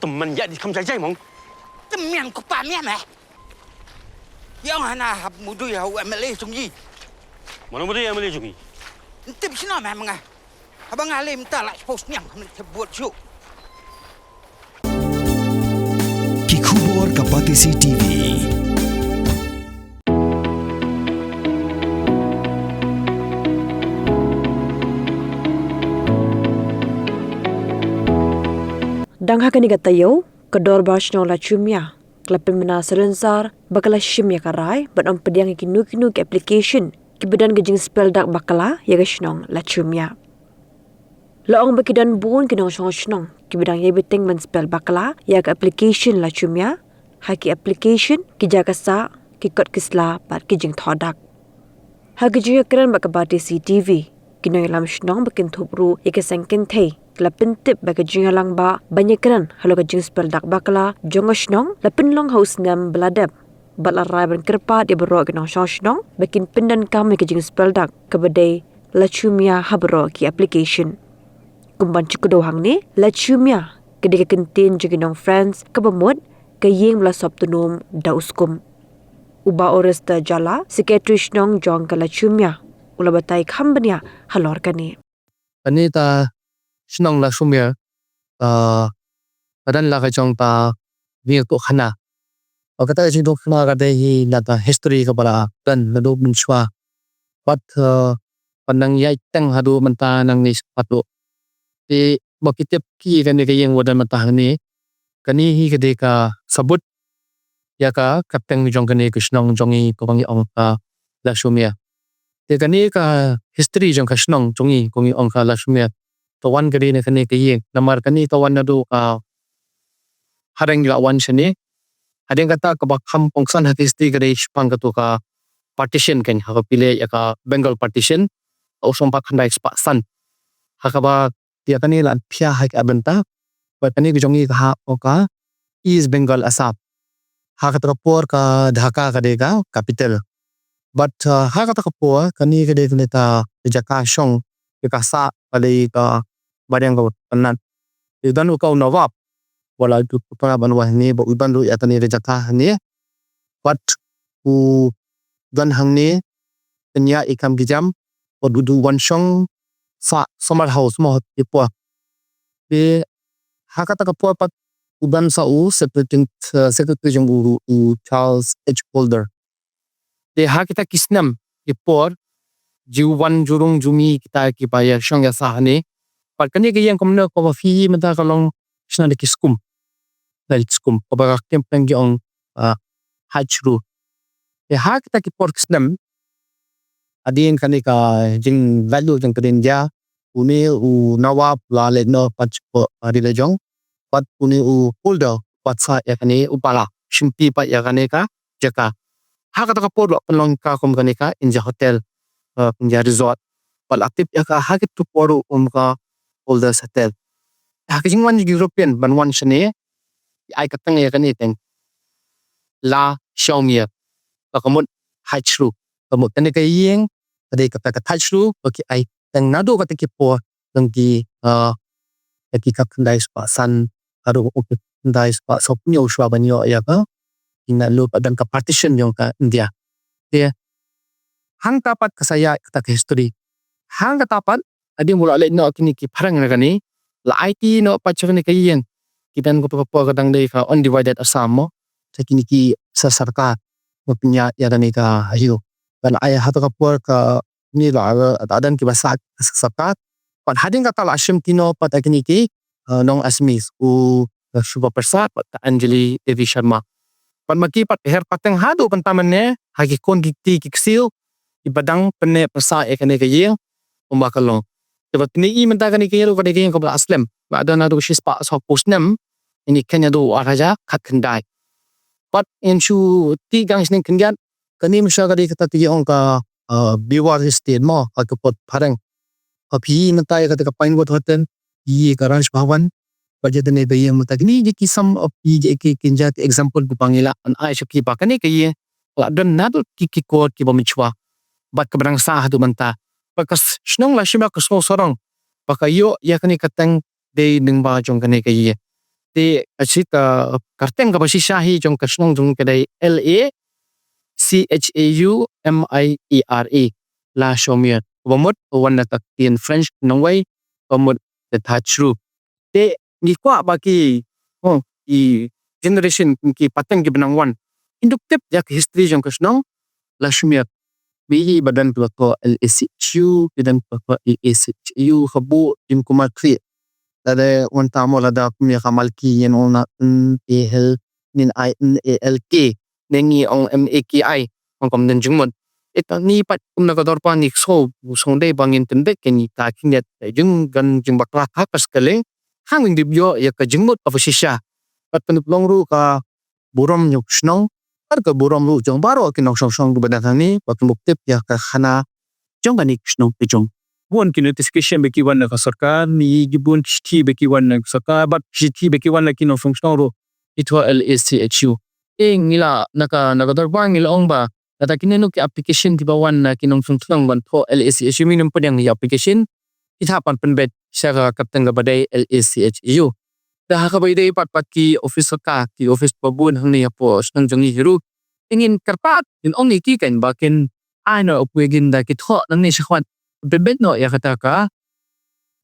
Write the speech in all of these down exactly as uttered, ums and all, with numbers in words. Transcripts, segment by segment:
Tymmen ïa di kham jai jai mong. Tymmen ko pa mian eh. Ïa nga na hap mudui ha u M L A jong i. Mano mudui M L A jong i? Ntip sino meh menga. Haba nga lem ta la post niang khamne te buat ju. Ki khubor ka Batesi T V. Dang ha kane ka taïew, ka Dorbar Shnong Lachumia ka la pynbna salonsar ba ka la shim ïa ka rai ban ym pdiang ïa kino kino ki application kiba don ka jingspell dak bakla ïa ka shnong Lachumia. La ong ba ki don bun ki nongshong shnong kiba dang ïai bteng ban spell bakla ïa ka application Lachumia, ha ki application, ki jaka sah, ki kot ki sla bad ki jingthoh dak. Ha ka jingïakren bad ka Batesi T V, ki nongïalam shnong ba kynthup ruh ïa ka seng kynthei ki la pyntip ba ka jingïalang ba ban ïakren halor ka jingspell dak bakla jong ka shnong la pynlong ha u snem ba la dep. Bad la rai ban kyrpad ïa baroh ki nongshong shnong ba kin pyndonkam ïa ka jingspell dak kaba dei Lachumia ha baroh ki application. Kum ban shu kdew hangne, Lachumia ka dei ka kyntien jong ki nong French kaba mut ka ïing ba la sop tnum da u skum. U Bah Orester Jala, Secretary Shnong jong ka Lachumia, u la batai kham bniah halor kane. Kane ka shnong Lachumia, ah, ka don la ka jong ka jingïathuhkhana. Bad kata ka jingïathuhkhana ka dei hi na ka history kaba la don naduh mynshuwa. Bad, ah, ka nang ïai teng haduh mynta nangne shakhmat ruh. Te ba ki tip ki kane ka ïing ba don mynta hangne. Kane hi ka dei ka sabut ïa ka kyrteng jong kane ka shnong jong ngi kaba ngi ong ka Lachumia. Te kane ka history jong ka shnong jong ngi kaba ngi ong ka Lachumia, ka wan ka dei na kane ka ïing. Namar kane ka wan naduh ka Phareng la wan shane. Hadien kata kaba kham kongsan ha ka history ka dei shaphang kato ka partition kan, haba phi leh ïa ka Bengal partition. Ka u song pat khyndai spah san. Ha kaba ïa kane la phiah ha ka bynta. Bad kane ka jong ngi ka hap ha ka East Bengal Assam. Ha kata ka por ka Dhaka ka dei ka capital. Bad, uh, ha kata ka por kane ka dei kane ka jaka shong, ka sah ka dei ka baroh ka tnat. Te don u ka u Nawab, wala u tu pura ban wah ne, ba u ban ruh ïa kane ka jaka ne. Bad u don hangne, pynïaid ïa kam ki jam, bad u du wan shong sa summer house mo ha ki por. Te ha kata ka por pat u don sa u secretary, eh, secretary jong u, u Charles H Holder. Te ha kita ki snem ki por, ju wan ju rung ju mih kita kiba ïa shong ïa sah hangne. Bad kane ka ïing kumno kaba phi mynta ka long shna da ki skum. Da ki skum kaba ka kem peng ki ong, ah, thatch roof. Te ha kita ki por ki snem, hadien kane ka jinglaitluid jong ka India, une u Nawab la leit noh pat sha ka ri la jong, bad une u Holder pat sa ïa kane u pala, shimti pat ïa kane ka jaka. Ha kata ka por la pynlong ka kum kane ka India Hotel, eh, India Resort. Bad la tip ïa ka ha kito ki por kum ka Holder's Hotel. Ha ka jingwan European ban wan shane, ki ai kyrteng ïa kane teng La Xiaomia. Ba ka mut thatch roof. Ka mut kane ka ïing ka dei kata ka thatch roof, ba ki ai teng naduh kata ki por, tang ki, ah, ki khyndai spah san haduh ki khyndai spah sawphew hynñiew shuwa ban ïoh ïa ka, ki na lu ka don ka partition jong ka India. Te hangta pat ka sa ïaid kata ka history. Hangta pat hadien ba la leit noh kine ki phareng na kane, la aiti noh pat sha kane ka ïing. Ki don ka por ka dang dei ka undivided Assam mo. Sha kine ki sa sorkar ba pynïaid ïa kane ka ïing. Ba la ai ha ka por kane la, la don kiba sah sorkar. Pat hadien kata la shimti noh pat ïa kine ki, eh, nong Assamese, u, eh, Shubha Prasad bad ka Anjali Devi Sharma. Bad ma ki pat her pateng haduh mynta mynne ha ki khun ki kti ki ksiew kiba dang pynneh pynsah ïa kane ka ïing kumba ka long. Te ba phi ïohi mynta kane ka ïing ruh ka dei ka ïing kaba la slem. Ba don haduh shispah sawphew snem, ïa kane haduh ar hajar khatkhyndai. Bad ngin shu tih gang shnong khyndiat, kane mynta ka dei kata ka ïing ka, ah, Bewar Estate mo, ha ka pdeng phareng. Phi ïohi mynta ïa kata ka Pinewood Hotel, ïa ka Raj Bhavan, bad ïa kane ka ïing mynta kine ïa ki some of ki, ïa ki, ki jait example ba ngi lah ban ai sha phi ba kane ka ïing la don naduh ki, ki kor kiba mynshuwa. Bad kaba dang sah haduh mynta. Bad ka shnong Lashima ka sngewsarong ba ka ïoh ïa kane ka teng dei lyngba jong kane ka ïing. Te ka shi ka kyrteng kaba shisha hi jong ka shnong jong ngi ka dei L A C H A U M I E R E, Lashmiere. Kaba mut wan na ka ktien French nongwei, kaba mut the thatched roof. Te ngi kwah ba ki, oh, ki generation, ki pateng kiba nang wan, kin dup tip ïa ka history jong ka shnong Lashmiere. Ba i ba don kiba thoh L A C H U, ki don kiba thoh L A C H A U, kaba jingkyrmen khlieh. Lada wan tamo lada kum ïa ka Malki ïa ong na N A L, nin I N A L K, ne ngi ong M A K I, ong kam don jingmut. Ita ni pat kum na ka dorbar ngi sngew, sngew dei ba ngin tynbeit ïa kane ka khyndiat jinggan jingbakla ha ka skelleng, ha ngin dep ïoh ïa ka jingmut kaba shisha. Bad kan long ruh ka burom jong ka shnong, bad ka burom ruh jong baroh ki nongshong shnong kiba don hangne, ba kin dup tip ïa ka khana jong kane ka shnong ka jong. Bun ki notification ba ki wan na ka sorkar, ne ki bun ki shithi ba ki wan na ka sorkar, bad ki shithi ba ki wan na ki nongshong shnong ruh, ki thoh L A C H U. Te ngi la, na ka, na ka dorbar ngi la ong ba, lada kine no ki application kiba wan na ki nongshong shnong ban thoh L A C H U, ngin ym pdiang ïa application, ki hap ban pynbeit sha ka kyrteng kaba dei L A C H A U. Te ha kaba ïadei pat bad ki office sorkar, ki office ba bun hangne hapoh shnong jong ngi hi ruh, te ngin kyrpad, ngin ong ïa ki kan ba kin ai noh upkhreh da ki thoh nangne shakhmat, pynbeit noh ïa kata ka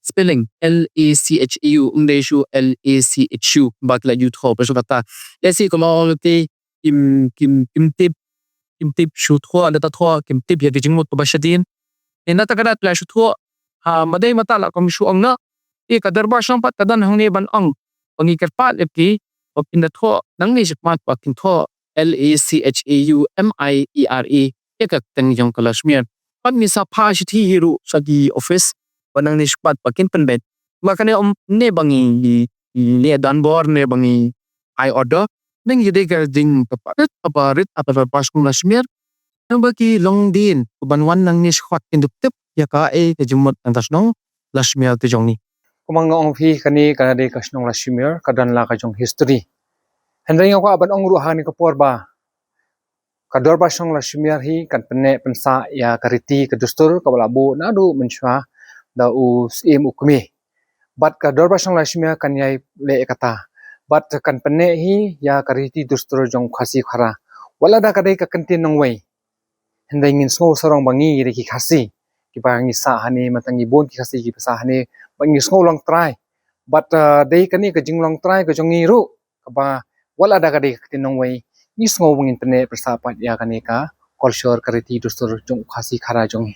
spelling, L A C H A U, ym dei shu L A C H U, ba ki la ju thoh pynshong kata. Lehse kumno te kim, kim, kim tip, kim tip shu thoh, lada thoh, kim tip ïa ka jingmut kaba shadien. Te na kata ka daw la shu thoh, ha, ma dei mata la kum shu ong noh. Te ka dorbar shnong pat ka don hangne ban ong, ba ngi kyrpad ïa ki, ba kin da thoh nangne shakhmat ba kin thoh L A C H A U M I E R E, ïa ka kyrteng jong ka Lashmiere. Bad ngi sa phah shithi hi ruh sha ki office, ba nangne shakhmat ba kin pynbeit. Ba kane ym ne ba ngi, ngi, ngi leh donbor, ne ba ngi ai order. Ngi dei ka jingkyrpad rit, kaba rit ha ka dorbar shnong Lashmiere. Naba ki longdien, kiban wan nangne shakhmat kin dup tip ïa kaei ka jingmut jong ka shnong Lashmiere ka jong ngi. Kumba nga ong phi, kane ka dei ka shnong Lashmiere, ka don la ka jong history. Hynrei nga kwah ban ong ruh ha kane ka por ba ka dorbar shnong Lashmiere hi kan pynneh pynsah ïa ka riti ka dustur kaba la buh naduh mynshuwa da u Syiem u Kmie. Bad ka dorbar shnong Lashmiere kan ïai leh ïa kata. Bad kan pynneh hi ïa ka riti dustur jong u Khasi Khara. Wat la da ka dei ka kyntien nongwei, hynrei ngin sngew sarong ba ngi dei ki Khasi, kiba ngi sah hangne, mynta ngi bun ki Khasi kiba sah hangne, bad ngi sngew long trai. Bad, uh, dei kane ka jinglong trai ka jong ngi ruh, kaba wat la da ka dei ka ktien nongwei, ngi sngew ba ngin pynneh pynsah pat ïa kane ka culture, ka riti dustur jong u Khasi Khara jong ngi.